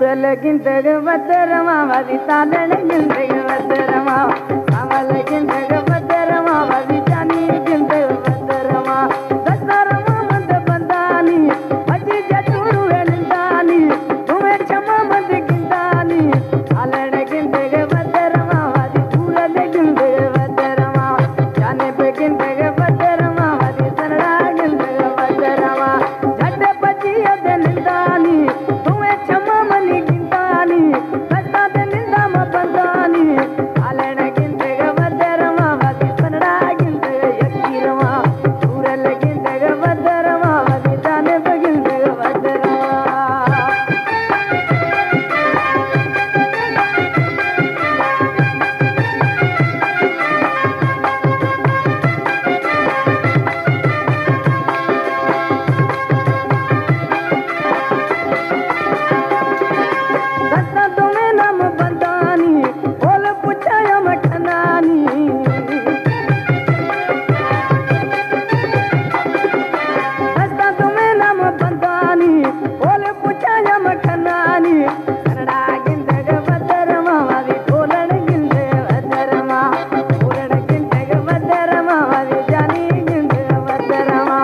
گندگ ودرما، وزی تالن گندگ ودرما، سامل گندگ ودرما، وزی جانی گندگ ودرما، دستارما مند بندانی، وزی جتورو نندانی، دوے چما مند گندانی، تالن گندگ ودرما، وزی تورل گندگ ودرما، جانب گندگ ودرما، وزی سرڑا گندگ ودرما۔ جھڈ پجی اد نندانی، دوئیں چماں منی گندانی، دستاں دے ننداں ما بندانی، آلڑ گندگ ودرما، وزی سنڑا گندگ یکی رواں، سورل گندگ ودرما، وزی جانب گندگ ودرما۔ دستاں دوئیناں ما بندانی، اول پچایا مٹھنانی۔ دستاں دوئیناں ما بندانی، اول پچایا مٹھنانی۔ سرڑا گندگ ودرما، وزی ڈولڑ گندگ ودرما۔ ڈولڑ گندگ ودرما، وزی جانی گندگ ودرما۔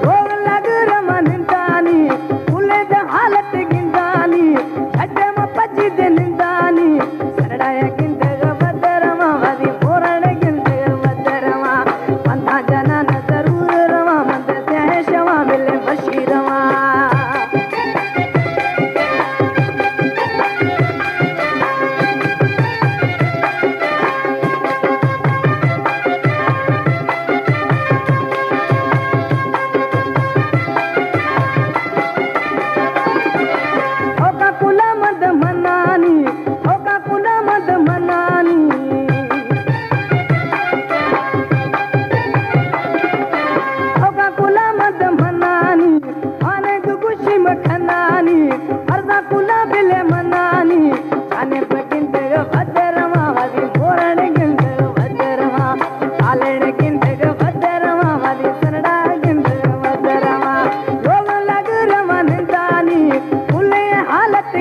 روگ لگ رما نندانی، پولے دے حالت گندانی۔ جھڈ ما پجی دے نندانی۔ سرڑا گندگ ودرما، وزی پورڑ گندگ ودرما۔ بندہ جنان ضرور رواں، مند سے شواں بلے وشی رواں۔ اوکا کلا مند منانی، اوکا کلا مند منانی۔ اوکا کلا مند منانی، آنے گوشی مٹھنانی، ارزا کلا بلے منانی۔ جانے بگندگ ودرما، وزی مورن گندگ ودرما۔ آلڑ گندگ ودرما، وزی سنڑا گندگ ودرما۔ لوگ لگ رما نندانی، پولے حالت